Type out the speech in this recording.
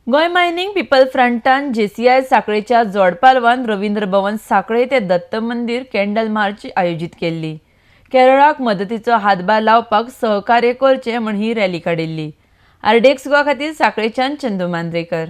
Goa mining people फ्रंटान JCI साखळेच्या जोडपालवान रवींद्र भवन साखळे ते दत्त मंदिर कॅन्डल मार्च आयोजीत केल्ली. केरळाक मदतीचो हातभार लावपाक सहकार्य करचें म्हूण ही रॅली काडिल्ली. आरडीएक्स गोवा खातीर साखळेच्यान चंदू मांद्रेकर.